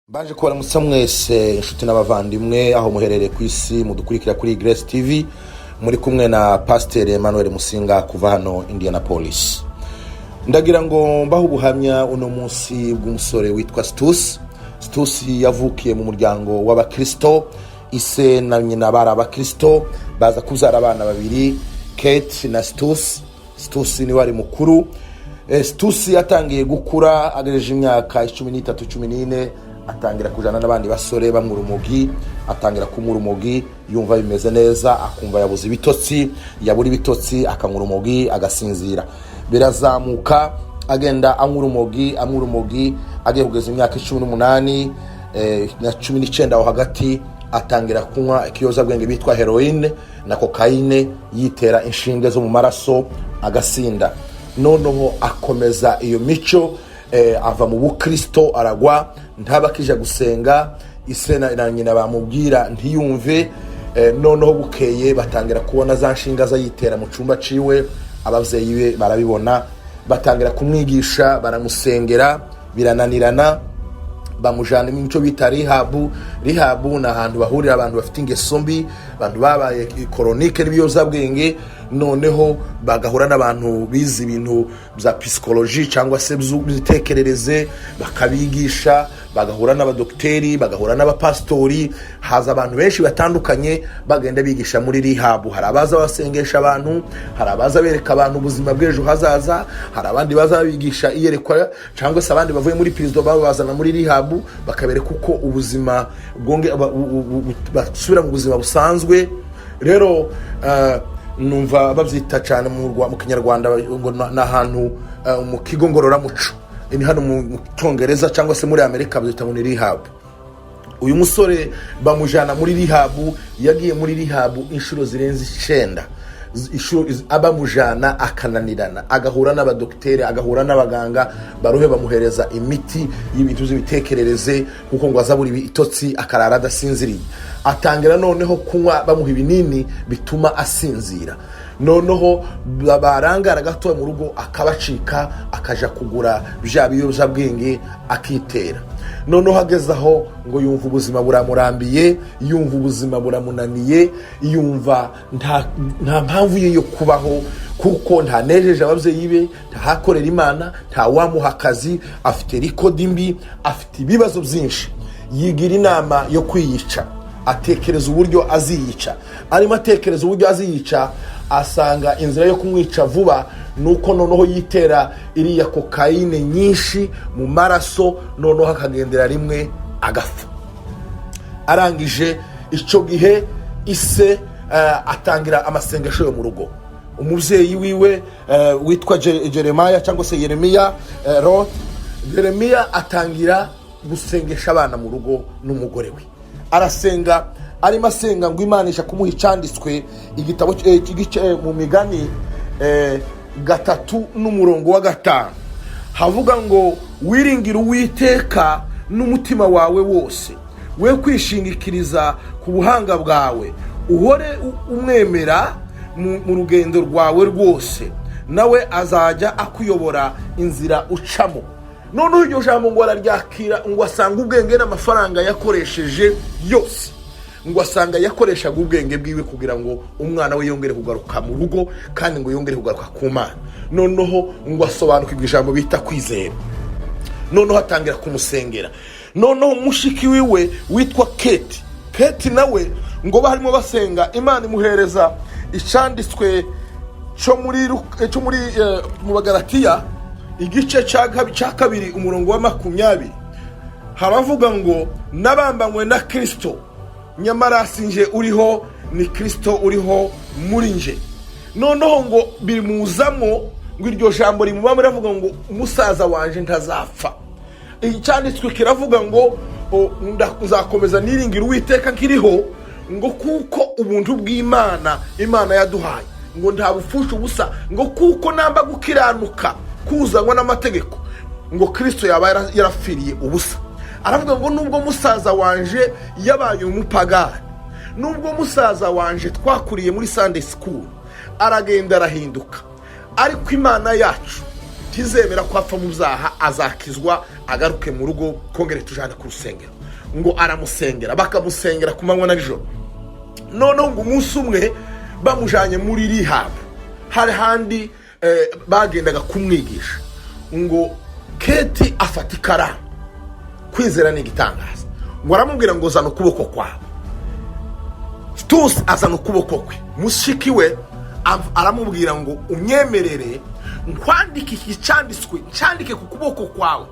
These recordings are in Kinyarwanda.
Mbanje kubaramutsa mwese, inshuti n'abavandimwe, aho muherereye ku isi mudukurikira kuri Grace TV. Muri kumwe na Pasiteri Emmanuel Musinga kuva hano Indianapolis. Ndagira ngo mbahe ubuhamya uno munsi bw'umusore witwa Situsi. Situsi yavukiye mu muryango w'abakirisito. Ise na nyina bari abakirisito, baza kubyara abana babiri, Kate na Situsi. Situsi niwe ari mukuru. Situsi yatangiye gukura agejeje imyaka 13, 14, atangira kujana n'abandi basore banywa urumogi. Atangira kunywa urumogi, yumva bimeze neza, akumva yabuze ibitotsi. Yabura ibitotsi akanywa urumogi agasinzira. Birazamuka, agenda anywa urumogi, anywa urumogi, agiye kugeza imyaka 18 na 19 aho hagati, atangira kunywa ikiyobyabwenge bitwa heroine na kokayine, yitera inshinge zo mu maraso agasinda. Noneho akomeza iyo mico, ava mu bukristo, aragwa, ntaba akija gusenga. Ise na nyina bamubwira ntiyumve. Noneho bukeye batangira kubona za nshinga aza yitera mu cyumba ciwe. Ababyeyi be barabibona, batangira kumwigisha, baramusengera, birananirana. Bamujana mu cyo bita rehab. Rehab ni ahantu bahurira abantu bafite ingeso mbi, abantu babaye chronic n'ibiyobyabwenge. Noneho bagahura n'abantu bize ibintu bya psychology cyangwa se by'imitekerereze, bakabigisha, bagahura n'abadogiteri, bagahura n'abapasitori. Haza abantu benshi batandukanye bagenda bigisha muri rehab. Hari abaza basengesha abantu, hari abaza bereka abantu ubuzima bw'ejo hazaza, hari abandi baza babigisha iyerekwa, cyangwa se abandi bavuye muri prison babazana muri rehab, bakabereka uko ubuzima basubira mu buzima busanzwe. Rero numva babyita cyane mu Kinyarwanda ngo ni ahantu mu kigo ngororamuco. Ni hano mu Cyongereza cyangwa se muri Amerika babyita ngo ni rehab. Uyu musore bamujyana muri rehab. Yagiye muri rehab inshuro zirenze icyenda, inshuro bamujyana akananirana, agahura n'abadogiteri, agahura n'abaganga baruhe, bamuhereza imiti y'ibintu by'imitekerereze, kuko ngo azabura ibitotsi, akarara adasinziriye. Atangira noneho kunywa, bamuha ibinini bituma asinzira. Noneho barangara gato mu rugo akabacika, akaja kugura bya biyobyabwenge akitera. Noneho ageze aho ngo yumva ubuzima buramurambiye, yumva ubuzima buramunaniye, yumva nta mpamvu ye yo kubaho, kuko ntanejeje ababyeyi be, ntahakorera Imana, ntawamuha akazi, afite record mbi, afite ibibazo byinshi. Yigira inama yo kwiyica, atekereza uburyo aziyica. Arimo atekereza uburyo aziyica, asanga inzira yo kumwica vuba ni uko noneho yitera iriya kokayine nyinshi mu maraso, noneho akagendera rimwe agapfa. Arangije icyo gihe, ise atangira amasengesho yo mu rugo. Umubyeyi wiwe witwa Jeremiah cyangwa se Yeremiya Roth, Jeremiya atangira gusengesha abana mu rugo n'umugore we. Arasenga, arimo asenga ngo Imana ija kumuha icyanditswe, igitabo igice mu Migani 3 n'umurongo wa 5, havuga ngo: "Wiringire Uwiteka n'umutima wawe wose, we kwishingikiriza ku buhanga bwawe. Uhore umwemera mu rugendo rwawe rwose, nawe azajya akuyobora inzira ucamo." Noneho iryo jambo ngo araryakira, ngo asanga ubwenge n'amafaranga yakoresheje yose, ngo asanga yakoreshaga ubwenge bwiwe kugira ngo umwana we yongere kugaruka mu rugo, kandi ngo yongere kugaruka ku Mana. Noneho ngo asobanukirwe ijambo bita kwizera. Noneho atangira kumusengera. Noneho mushiki wiwe witwa Kate, Kate nawe ngo barimo basenga, Imana imuhereza icyanditswe cyo muri mu Bagaratiya, igice cya 2, umurongo wa 20. Haravuga ngo: "Nabambanywe na Kirisito, nyamara si nje uriho, ni Kirisito uriho muri nje." Noneho ngo bimuzamo, ngo iryo jambo rimubamo, riravuga ngo: "Umusaza wanje ntazapfa." Icyanditswe kiravuga ngo: "Nzakomeza niringira Uwiteka nkiriho, ngo kuko ubuntu bw'Imana Imana yaduhaye ngo nta bupfusha ubusa, ngo kuko namba gukiranuka kuzanwa n'amategeko, ngo Kirisito yaba yarapfiriye ubusa." Aravuga ngo nubwo musaza wanje yabaye umupagani, nubwo musaza wanje twakuriye muri Sunday school aragenda arahinduka, ariko Imana yacu ntizemera ko apfa mu byaha, azakizwa. Agaruke mu rugo, kongere tujane ku rusengero. Ngo aramusengera, bakamusengera ku manywa na nijoro. Noneho ngo umunsi umwe bamujanye muri rehab, hari handi bagendaga kumwigisha, ngo Keti afata ikaramu. Kwizera ni igitangaza. Ngo aramubwira ngo: "Zana ukuboko kwawe." Tusi azana ukuboko kwe. Mushiki we aramubwira ngo: "Umyemerere nkwandike iki cyanditswe, cyandike ku kuboko kwawe."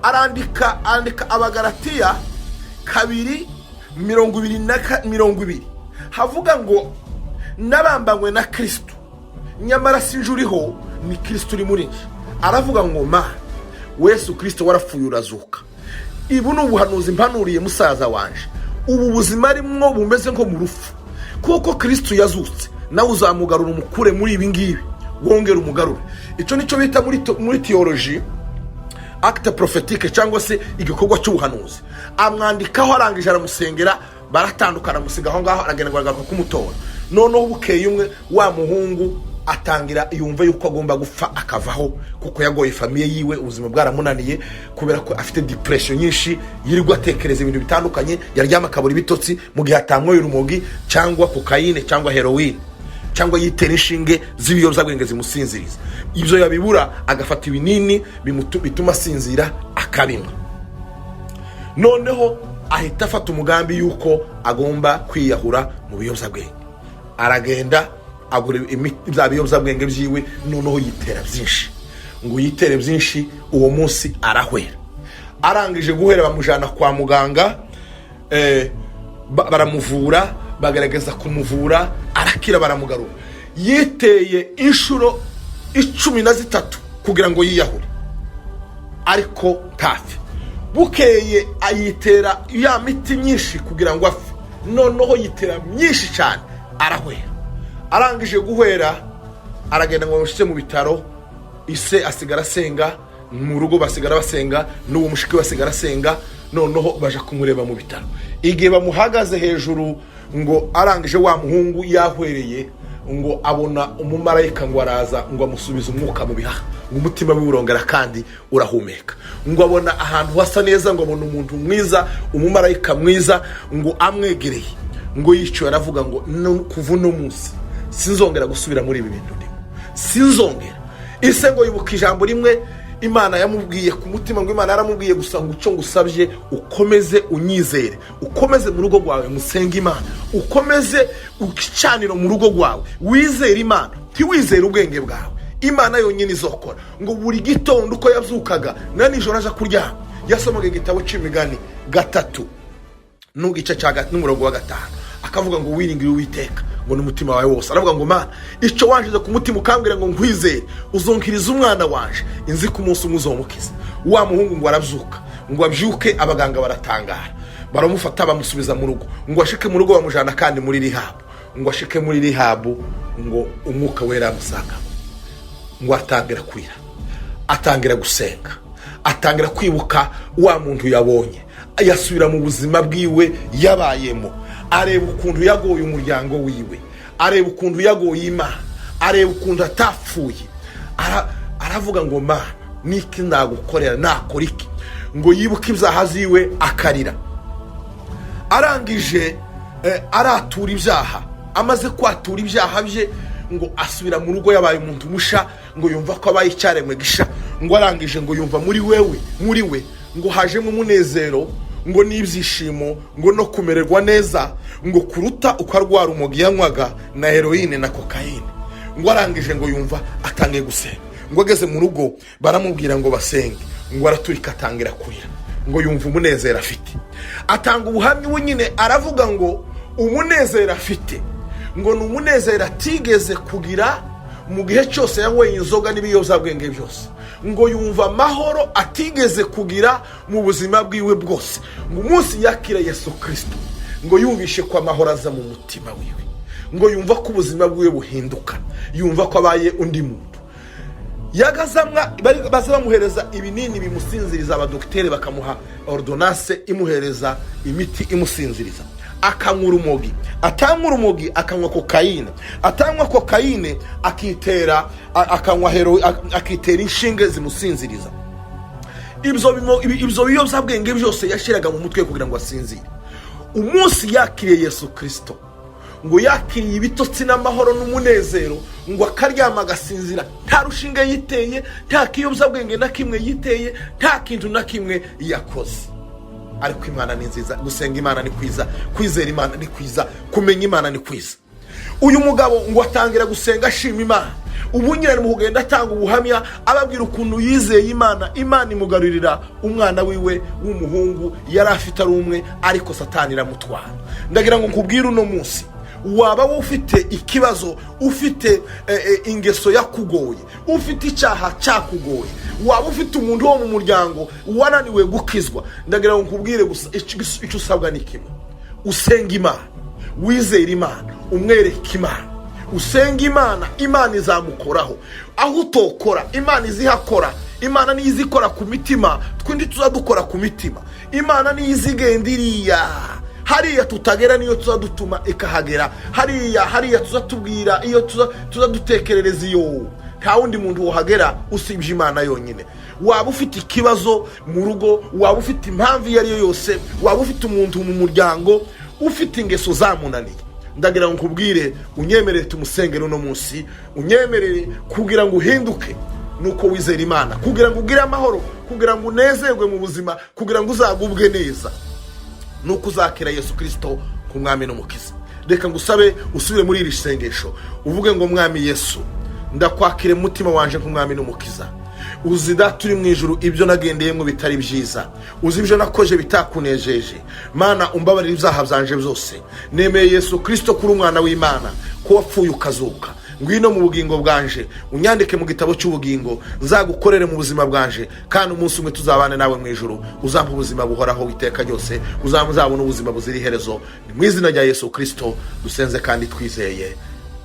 Arandika, andika Abagaratiya 2:20 na 20, havuga ngo: "Nabambanywe na Kristo, nyamara sinje uriho, ni Kristo uri muri njye." Aravuga ngo: "Ma Yesu Kristo, warapfuye urazuka. Ibu ni ubuhanuzi mpanuriye musaza wanje. Ubu buzima arimwo bumeze nko mu rupfu, kuko Kristo yazutse, nawe uzamugarura, umukure muri ibi ngibi, wongere umugarure." Icyo nicyo bita muri théologie acte prophétique, cyangwa se igikorwa cy'ubuhanuzi. Amwandikaho, arangije aramusengera, baratandukana, amusiga aho ngaho, aragenda, ngo aragaruka kumutora. Noneho bukeye umwe, wa muhungu atangira yumva yuko agomba gupfa akavaho, kuko yagoye famille yiwe, ubuzima bwaramunaniye, kubera ko afite depression nyinshi, yirirwa atekereza ibintu bitandukanye, yaryama akabura ibitotsi mu gihe atanyweye urumogi cyangwa kokayine cyangwa heroine cyangwa yitera inshinge z'ibiyobyabwenge zimusinziriza. Ibyo yabibura agafata ibinini bituma asinzira, akabinywa. Noneho ahita afata umugambi yuko agomba kwiyahura mu biyobyabwenge. Aragenda agura bya biyobyabwenge byiwe, noneho yitera byinshi. Ngo yitere byinshi, uwo munsi arahwera. Arangije guhera, bamujyana kwa muganga, baramuvura, bagaragaza kumuvura, arakira, baramugarura. Yiteye inshuro 13 kugira ngo yiyahure, ariko ntapfe. Bukeye ayitera ya miti myinshi kugira ngo apfe, noneho yitera myinshi cyane, arahwera. Arangije guhwera, aragenda ngo bamushyire mu bitaro. Ise asigara asenga mu rugo, basigara basenga, n'uwo mushiki we asigara asenga. Noneho baja kumureba mu bitaro. Igihe bamuhagaze hejuru, ngo arangije, wa muhungu yahwereye, ngo abona umumarayika, ngo araza, ngo amusubize umwuka mu bihaha, ngo umutima we urongera kandi urahumeka. Ngo abona ahantu hasa neza, ngo abona umuntu mwiza, umumarayika mwiza, ngo amwegereye. Ngo yicaye aravuga ngo: "Kuva uno munsi sinzongera gusubira muri ibi bintu ndimo, sinzongera." Ise ngo yibuka ijambo rimwe Imana yamubwiye ku mutima, ngo Imana yaramubwiye gusa ngo: "Icyo ngusabye, ukomeze unyizere, ukomeze mu rugo rwawe musenge Imana, ukomeze icaniro mu rugo rwawe, wizere Imana, ntiwizere ubwenge bwawe, Imana yonyine izokora." Ngo buri gitondo uko yabyukaga na nijoro aja kuryama, yasomaga igitabo cy'Imigani 3 n'igice cya n'umurongo wa 5, akavuga ngo: "Wiringire Uwiteka ngo n'umutima wawe wose." Aravuga ngo: "Mana, icyo wanjize ku mutima ukambwira ngo nkwizere, uzonkiriza umwana wanje, inzi ko umunsi umwe uzomukiza." Wa muhungu ngo arabyuka, ngo abyuke, abaganga baratangara, baramufata, bamusubiza mu rugo. Ngo ashike mu rugo, bamujyana kandi muri rehab. Ngo ashike muri rehab, ngo Umwuka Wera amusangamo, ngo atangira kurira, atangira gusenga, atangira kwibuka wa muntu yabonye, yasubira mu buzima bwiwe yabayemo, areba ukuntu yagoye umuryango wiwe, areba ukuntu yagoye Imana, areba ukuntu atapfuye. Aravuga ngo: "Mana, niki nagukorera? Nakora iki?" Ngo yibuke ibyaha ziwe, akarira. Arangije aratura ibyaha. Amaze kwatura ibyaha bye, ngo asubira mu rugo yabaye umuntu musha, ngo yumva ko abaye icyaremwe gisha. Ngo arangije, ngo yumva muri wewe, muri we, ngo hajemo umunezero, ngo n'ibyishimo, ngo no kumererwa neza, ngo kuruta uko arwara urumogi yanywaga na heroine na kokayine. Ngo arangije, ngo yumva atangiye gusenga. Ngo ageze mu rugo, baramubwira ngo basenge, ngo araturika, atangira kurira. Ngo yumva umunezero afite, atanga ubuhamya we nyine, aravuga ngo umunezero afite ngo ni umunezero atigeze kugira mu gihe cyose yanyweye inzoga n'ibiyobyabwenge byose. Ngo yumva amahoro atigeze kugira mu buzima bwiwe bwose. Ngo umunsi yakira Yesu Kirisito, ngo yumvishe ko amahoro aza mu mutima wiwe, ngo yumva ko ubuzima bwiwe buhinduka, yumva ko abaye undi muntu. Yagazamwa baza bamuhereza ibinini bimusinziriza, abadogiteri bakamuha ordonnance imuhereza imiti imusinziriza, akanywa urumogi, atanywa urumogi akanywa kokayine, atanywa kokayine akitera akanywa akitera inshinge zimusinziriza. Ibyo biyobyabwenge byose yashyiraga mu mutwe kugira ngo asinzire. Umunsi yakiriye Yesu Kirisito, ngo yakiriye ibitotsi n'amahoro n'umunezero, ngo akaryama agasinzira, nta rushinge yiteye, nta kiyobyabwenge na kimwe yiteye, nta kintu na kimwe yakoze. Ariko Imana ni nziza. Gusenga Imana ni kwiza, kwizera Imana ni kwiza, kumenya Imana ni kwiza. Uyu mugabo ngo atangira gusenga, ashima Imana. Ubu nyine ari mu kugenda atanga ubuhamya, ababwira ukuntu yizeye Imana, Imana imugarurira umwana wiwe w'umuhungu yari afite ari umwe, ariko Satani iramutwara. Ndagira ngo nkubwire uno munsi, waba ufite ikibazo, ufite ingeso yakugoye, ufite icyaha cyakugoye, waba ufite umuntu wo mu muryango wananiwe gukizwa, ndagira ngo nkubwire gusa, icyo usabwa ni kimwe: usenga Imana, wizere Imana, umwereke Imana, usenga Imana, Imana izamukoraho. Aho utokora, Imana izihakora. Imana niyo izikora ku mitima, twindi tuza dukora ku mitima. Imana niyo izigenda iriya hariya tutagera, niyo tuza dutuma ikahagera. Hariya tuza tubwira, iyo tuza dutekerereza, iyo nta wundi muntu wahagera usibye Imana yonyine. Waba ufite ikibazo mu rugo, waba ufite impamvu iyo ari yo yose, waba ufite umuntu mu muryango ufite ingeso zamunaniye, ndagira ngo nkubwire, unyemerere tumusengere uno munsi. Unyemerere kugira ngo uhinduke nuko wizera Imana, kugira ngo ugire amahoro, kugira ngo unezerwe mu buzima, kugira ngo uzagubwe neza, nuko uzakira Yesu Kirisito ku Mwami n'Umukiza. Reka ngusabe usubire muri iri sengesho, uvuge ngo: "Mwami Yesu, ndakwakire mu mutima wanje nk'Umwami n'Umukiza. Uzi, Data uri mu ijuru, ibyo nagendeyemo bitari byiza. Uzi ibyo nakoje bitakunejeje. Mana, umbabarire ibyaha byanje byose. Nemeye Yesu Kirisito kuri umwana w'Imana, ko wapfuye ukazuka. Ngwino mu bugingo bwanje, unyandike mu gitabo cy'ubugingo, nzagukorere mu buzima bwanje, kandi umunsi umwe tuzabane nawe mu ijuru. Uzampa ubuzima buhoraho iteka ryose, uzabona ubuzima buzira iherezo. Ni mu izina rya Yesu Kirisito dusenze kandi twizeye,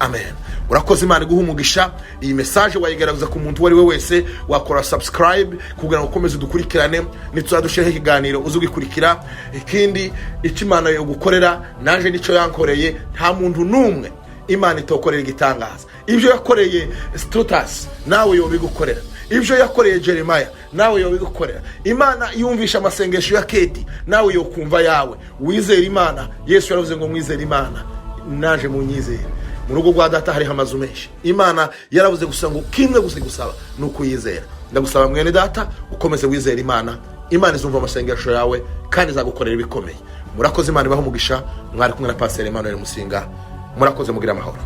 amen." Urakoze, Imana iguha umugisha. Iyi message wayigaragaza ku muntu uwo ari we wese. Wakora subscribe kugira ngo ukomeze dukurikirane, nituzadushyiraho ikiganiro uze ugikurikira. Ikindi, icyo Imana yogukorera naje nicyo yankoreye. Nta muntu n'umwe Imana itokorera igitangaza. Ibyo yakoreye Situtasi nawe yobigukorera, ibyo yakoreye Jeremiah nawe yobigukorera. Imana yumvisha amasengesho ya Keti, nawe yokumva yawe. Wizere Imana. Yesu yaravuze ngo: "Mwizere Imana, naje munyizere. Mu rugo rwa Data hariho amazu menshi." Imana yaravuze gusa ngo kimwe gusa gusaba ni ukuyizera. Ndagusaba, mwene Data, ukomeze wizere Imana. Imana izumva amasengesho yawe kandi izagukorera ibikomeye. Murakoze, Imana ibahe umugisha. Mwari kumwe na Pasiteri Emmanuel Musinga. Murakoze, mugire amahoro.